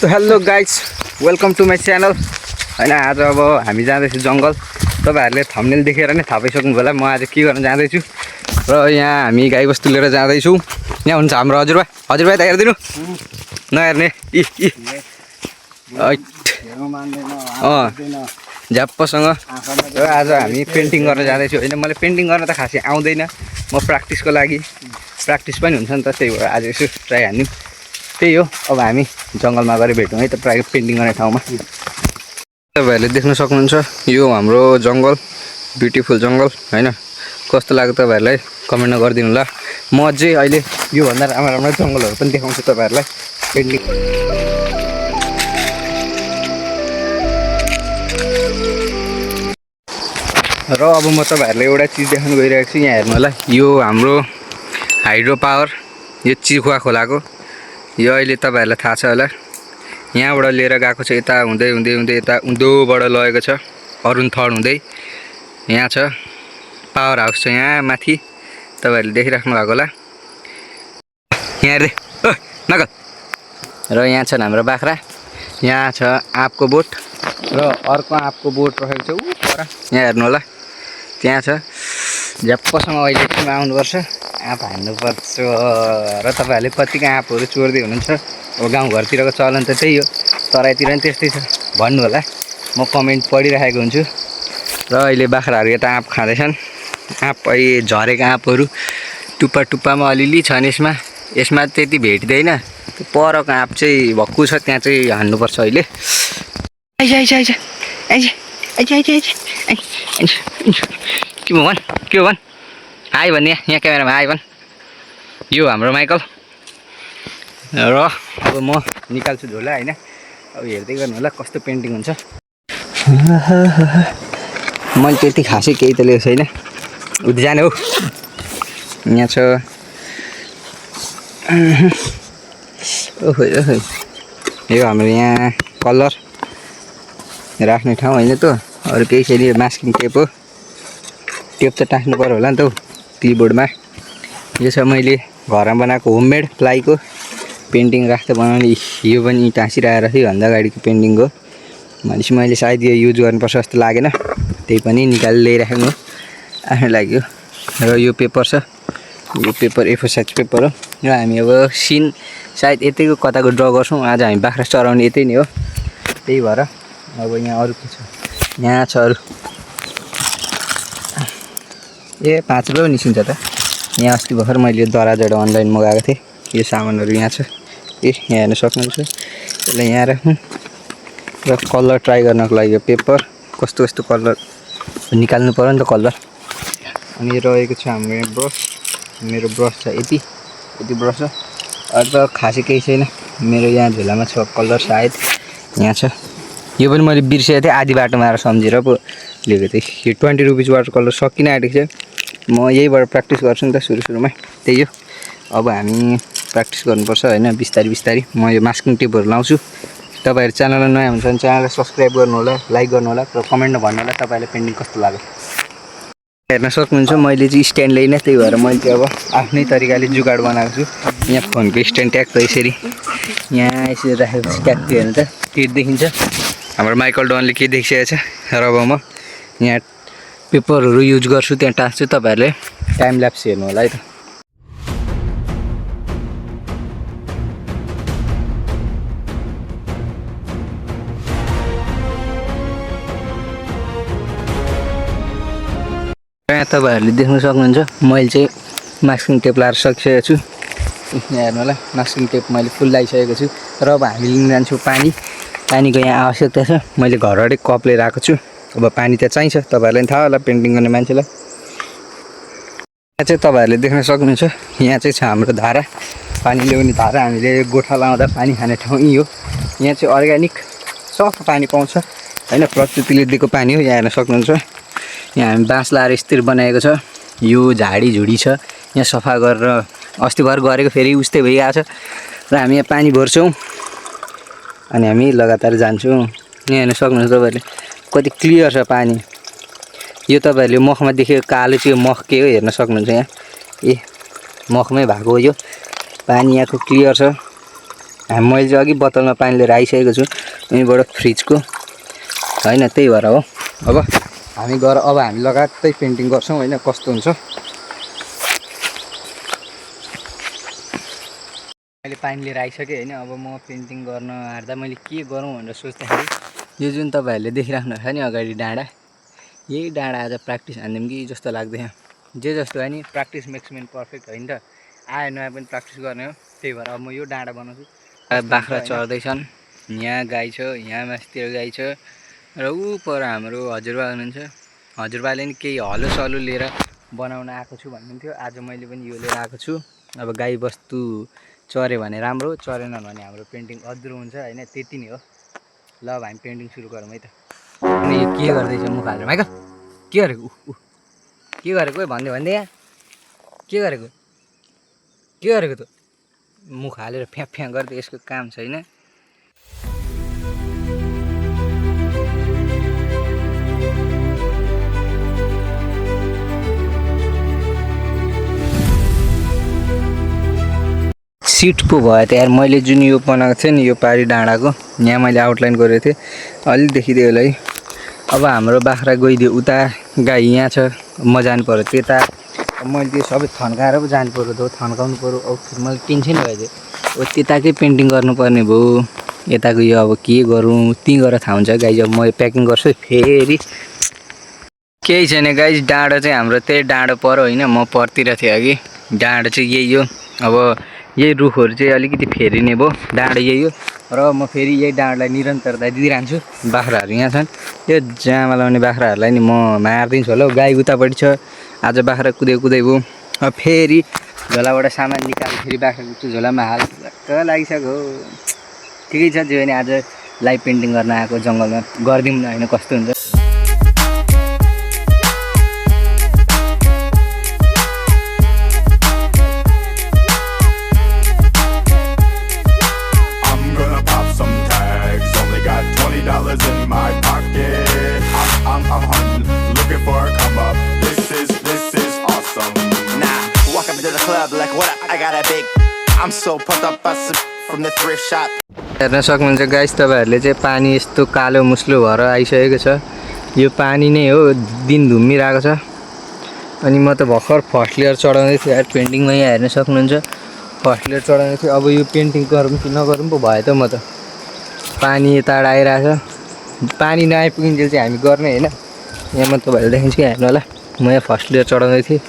So hello guys welcome to my channel होइन आज अब हामी जाँदैछु जङ्गल। तपाईँहरूले थम्बनेल देखेर नै थाहा पाइसक्नु होला म आज के गर्न जाँदैछु र यहाँ हामी गाईबस्तु लिएर जाँदैछौँ। यहाँ हुन्छ हाम्रो हजुरबा त हेरिदिनु नहेर्ने झ्याप्पसँग र आज हामी पेन्टिङ गर्न जाँदैछु। होइन मलाई पेन्टिङ गर्न त खासै आउँदैन, म प्र्याक्टिसको लागि प्र्याक्टिस पनि हुन्छ नि त, त्यही भएर आज यसो ट्राई हान्यौँ। त्यही हो, अब हामी जङ्गलमा गएर भेटौँ है त प्रायः पेन्टिङ गर्ने ठाउँमा। तपाईँहरूले देख्न सक्नुहुन्छ यो हाम्रो जङ्गल, ब्युटिफुल जङ्गल होइन। कस्तो लाग्यो तपाईँहरूलाई कमेन्टमा गरिदिनु होला। म अझै अहिले योभन्दा राम्रो राम्रो जङ्गलहरू पनि देखाउँछु तपाईँहरूलाई पेन्टिङ। र अब म तपाईँहरूलाई एउटा चिज देखाउनु गइरहेको छु। यहाँ हेर्नु होला, यो हाम्रो हाइड्रो पावर, यो चिखुवा खोलाको यो अहिले तपाईँहरूलाई थाहा छ होला। यहाँबाट लिएर गएको छ, यता हुँदै हुँदै हुँदै यता उँधोबाट लगेको छ अरुण थड हुँदै। यहाँ छ पावर हाउस छ यहाँ माथि, तपाईँहरूले देखिराख्नु भएको होला। यहाँ हेर्दै नगल। र यहाँ छन् हाम्रो बाख्रा, यहाँ छ आँपको बोट र अर्को आँपको बोट रहेको छ ऊ पर, यहाँ हेर्नु होला त्यहाँ छ। झ्याप्पसँग अहिले एकछिनमा आउनुपर्छ, आँप हान्नुपर्छ। र तपाईँहरूले कतिको आँपहरू चोर्दै हुनुहुन्छ। अब गाउँघरतिरको चलन त त्यही हो, तराईतिर पनि त्यस्तै छ भन्नु होला, म कमेन्ट पढिरहेको हुन्छु। र अहिले बाख्राहरू यता आँप खाँदैछन्, आँप अहिले झरेको आँपहरू टुप्पा टुप्पामा अलिअलि छन्। यसमा त्यति भेट्दैन, त्यो परको आँप चाहिँ भक्कु छ, त्यहाँ चाहिँ हान्नुपर्छ अहिले। के भन् हाई भन्ने, यहाँ क्यामेरामा हाई भन्। यो हाम्रो माइकल र अब म निकाल्छु झोला होइन। अब हेर्दै गर्नु होला कस्तो पेन्टिङ हुन्छ। मैले त्यति खासै केही त लिएको छैन, उति जाने हो। यहाँ छ ओहो यो हाम्रो यहाँ कलर राख्ने ठाउँ होइन त, अरू केही छैन। यो मास्किङ टेप हो, टेप त टाँस्नु पऱ्यो होला नि त हौ किबोर्डमा। यो छ मैले घरमा बनाएको होममेड प्लाईको पेन्टिङ राख्दा बनाउने। यो पनि टाँसिरहेको थियो भन्दा अगाडिको पेन्टिङको, भनेपछि मैले सायद यो युज गर्नुपर्छ जस्तो लागेन, त्यही पनि निकालेर ल्याइराखेको आफ्नो लागि हो। र यो पेपर छ, यो पेपर A4 साइज पेपर हो। र हामी अब सिन सायद यतैको कताको ड्र गर्छौँ। आज हामी बाख्रा चराउने यतै नै हो, त्यही भएर अब यहाँ अरू के छ, यहाँ छ अरू 5 रुपियाँ निस्किन्छ त। यहाँ अस्ति भर्खर मैले दराजबाट अनलाइन मगाएको थिएँ, यो सामानहरू यहाँ छ। यहाँ हेर्न सक्नुहुन्छ, यसलाई यहाँ राख्नु र कलर ट्राई गर्नको लागि यो पेपर कस्तो कस्तो कलर निकाल्नु पऱ्यो नि त कलर। अनि रहेको छ हाम्रो यहाँ ब्रस, मेरो ब्रस छ यति ब्रस छ, अरू त खासै केही छैन। मेरो यहाँ झोलामा छ कलर सायद यहाँ छ, यो पनि मैले बिर्सेको थिएँ, आधी बाटोमा आएर सम्झेर पो लिएको थिएँ। यो 20 रुपिस वाटर कलर सकिन आँटेको छ, म यहीबाट प्र्याक्टिस गर्छु नि त सुरुमा, त्यही हो। अब हामी प्र्याक्टिस गर्नुपर्छ होइन, बिस्तारै बिस्तारै। म यो मास्किङ टेपहरू लाउँछु। तपाईँहरू च्यानलमा नयाँ हुन्छ भने च्यानललाई सब्सक्राइब गर्नु होला, लाइक गर्नु होला र कमेन्टमा भन्नु होला तपाईँलाई पेन्टिङ कस्तो लाग्यो। हेर्न सक्नुहुन्छ मैले चाहिँ स्ट्यान्ड ल्याइनँ, त्यही भएर मैले चाहिँ अब आफ्नै तरिकाले जुगाड बनाएको छु। यहाँ फोनको स्ट्यान्ड ट्याक्क यसरी यहाँ यसरी राखेपछि ट्याक्क हेर्नु त त्यो देखिन्छ। हाम्रो माइकल डनले के देखिसकेको छ। र अब म यहाँ पेपरहरू युज गर्छु, त्यहाँ टाँस्छु। तपाईँहरूले टाइम ल्याप्स हेर्नु होला है त। यहाँ तपाईँहरूले देख्न सक्नुहुन्छ मैले चाहिँ मास्किङ टेप लाएर सकिसकेको छु। यहाँ हेर्नु होला मास्किङ टेप मैले फुल लगाइसकेको छु। र अब हामी लिन जान्छौँ पानीको यहाँ आवश्यकता छ। मैले घरबाटै कप लिएर आएको छु, अब पानी त चाहिन्छ, तपाईँहरूलाई पनि थाहा होला पेन्टिङ गर्ने मान्छेलाई। यहाँ चाहिँ तपाईँहरूले देख्न सक्नुहुन्छ, यहाँ चाहिँ छ हाम्रो धारा, पानी ल्याउने धारा। हामीले गोठा लाउँदा पानी खाने ठाउँ यही हो। यहाँ चाहिँ अर्ग्यानिक सफा पानी पाउँछ होइन, प्रकृतिले दिएको पानी हो। यहाँ हेर्न सक्नुहुन्छ, यहाँ हामी बाँस लाएर स्थिर बनाएको छ। यो झाडीझुडी छ, यहाँ सफा गरेर अस्ति भर गरेको फेरि उस्तै भइरहेको छ। र हामी यहाँ पानी भर्छौँ अनि हामी लगातार जान्छौँ। यहाँ हेर्न सक्नुहुन्छ तपाईँहरूले कति क्लियर छ पानी। यो तपाईँहरूले मखमा देखेको कालो चाहिँ मख के हो हेर्न सक्नुहुन्छ। यहाँ मखमै भएको हो यो पानी, यहाँको क्लियर छ। मैले चाहिँ अघि बोतलमा पानी लिएर आइसकेको छु यहीँबाट फ्रिजको होइन, त्यही भएर हो। अब हामी गएर अब हामी लगातारै पेन्टिङ गर्छौँ होइन, कस्तो हुन्छ। मैले पानी लिएर आइसकेँ होइन। अब म पेन्टिङ गर्न आँट्दा मैले के गरौँ भनेर सोच्दाखेरि यो जुन तपाईँहरूले देखिराख्नु भएको छ नि अगाडि डाँडा, यही डाँडा आज प्र्याक्टिस हान्दिउँ कि जस्तो लाग्दैन। जे जस्तो होइन, प्र्याक्टिस मेक्स मेन पर्फेक्ट होइन त, आयो नआए पनि प्र्याक्टिस गर्ने हो। त्यही भएर अब म यो डाँडा बनाउँछु। बाख्रा चढ्दैछन्, यहाँ गाई छ, यहाँ माथितिर गाई छ र ऊ पर हाम्रो हजुरबा हुनुहुन्छ। हजुरबाले नि केही हलो सलो लिएर बनाउन आएको छु भन्नुहुन्थ्यो। आज मैले पनि यो लिएर आएको छु। अब गाई बस्तु चऱ्यो भने राम्रो, चरेन भने हाम्रो पेन्टिङ अधुरो हुन्छ होइन, त्यति नै हो। ल अब हामी पेन्टिङ सुरु गरौँ है त। अनि यो के गर्दैछ मुख हालेर? माइकल के गरेको? के गरेको भन्दै यहाँ के गरेको? के गरेको त? मुख हालेर फ्याँ फ्याँ गर्दै, यसको काम छैन। सिट पो भयो त यार। मैले जुन यो बनाएको थिएँ नि यो पारी डाँडाको, यहाँ मैले आउटलाइन गरेको थिएँ, अलि देखिदियो होला है। अब हाम्रो बाख्रा गइदियो उता, गाई यहाँ छ, म जानु पऱ्यो त्यता। मैले त्यो सबै थन्काएर पो जानु पऱ्यो त, थन्काउनु पऱ्यो। अब मैले टेन्सन भइदियो। अब त्यताकै पेन्टिङ गर्नुपर्ने भयो। यताको यो अब के गरौँ त्यहीँ गएर थाहा हुन्छ गाई। अब म प्याकिङ गर्छु फेरि। केही छैन गाई, डाँडो चाहिँ हाम्रो त्यही डाँडो पऱ्यो होइन, म परतिर थिएँ अघि। डाँडो चाहिँ यही हो। अब यही रुखहरू चाहिँ अलिकति फेरिने भयो, डाँडो यही हो। र म फेरि यही डाँडोलाई निरन्तरता दिइरहन्छु। बाख्राहरू यहाँ छन्, त्यो जामा लाउने बाख्राहरूलाई नि म मारिदिन्छु होला हौ। गाई उतापट्टि छ, आज बाख्रा कुदेको भयो। अब फेरि झोलाबाट सामान निकाल्यो, फेरि बाख्राको झोलामा हाल्न लागिसक्यो। ठिकै छ, जे भने आज लाइभ पेन्टिङ गर्न आएको जङ्गलमा गरिदिउँ न होइन, कस्तो हुन्छ। In my pocket, I'm hunting, looking for a come up. This is awesome. Nah, walk up into the club like what up? I got a big. I'm so pumped up from the thrift shop. हेर्न सक्नुहुन्छ guys, तपाईँहरूले चाहिँ पानी यस्तो कालो मुस्लो भएर आइसकेको छ। यो पानी नै हो, दिन धुम्मिरहेको छ। अनि म त भर्खर फर्स्ट लेयर चढाउँदै थिएँ यार पेन्टिङमा। यहाँ हेर्न सक्नुहुन्छ फर्स्ट लेयर चढाउँदै थिएँ। अब यो पेन्टिङ गरौँ कि नगरौँ पो भयो त। म त पानी यताबाट आइरहेछ, पानी नआइपुगिन्जेल चाहिँ हामी गर्ने होइन। यहाँ म तपाईँहरूले देखाउँछु कि हेर्नु होला, म यहाँ फर्स्ट लेयर चढाउँदै थिएँ।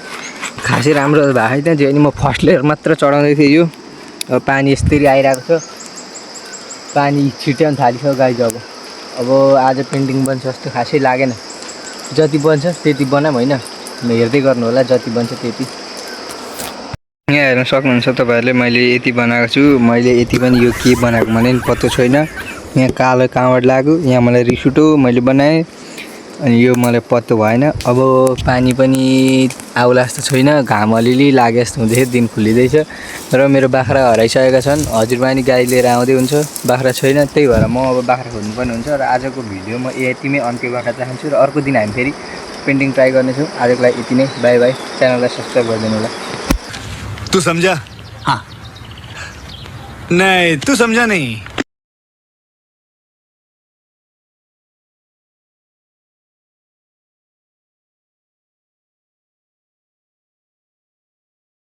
खासै राम्रो भएको छैन, जे अनि म फर्स्ट लेयर मात्र चढाउँदै थिएँ। यो अब पानी यस्तरी आइरहेको छ, पानी छिट्याउनु थालिसक्यो गाइज। अब आज पेन्टिङ बन्छ जस्तो खासै लागेन। जति बन्छ त्यति बनाऊँ होइन, हेर्दै गर्नु होला, जति बन्छ त्यति। यहाँ हेर्न सक्नुहुन्छ तपाईँहरूले, मैले यति बनाएको छु। मैले यति पनि यो के बनाएको भने नि पत्तो छैन। यहाँ कालो कहाँबाट लाग्यो, यहाँ मलाई रिस उठ्यो, मैले बनाएँ। अनि यो मलाई पत्तो भएन। अब पानी पनि आउला जस्तो छैन, घाम अलिअलि लागे जस्तो हुँदैछ, दिन खुलिँदैछ। र मेरो बाख्रा हराइसकेका छन्। हजुरबा नि गाई लिएर आउँदै हुन्छ, बाख्रा छैन। त्यही भएर म अब बाख्रा खोज्नुपर्ने हुन्छ। र आजको भिडियो म यतिमै अन्त्य गर्न चाहन्छु। र अर्को दिन हामी फेरि पेन्टिङ ट्राई गर्नेछौँ। आजको लागि यति नै, बाई बाई। च्यानललाई सब्सक्राइब गरिदिनु होला। तू समझा? हाँ नहीं, तू समझा नहीं।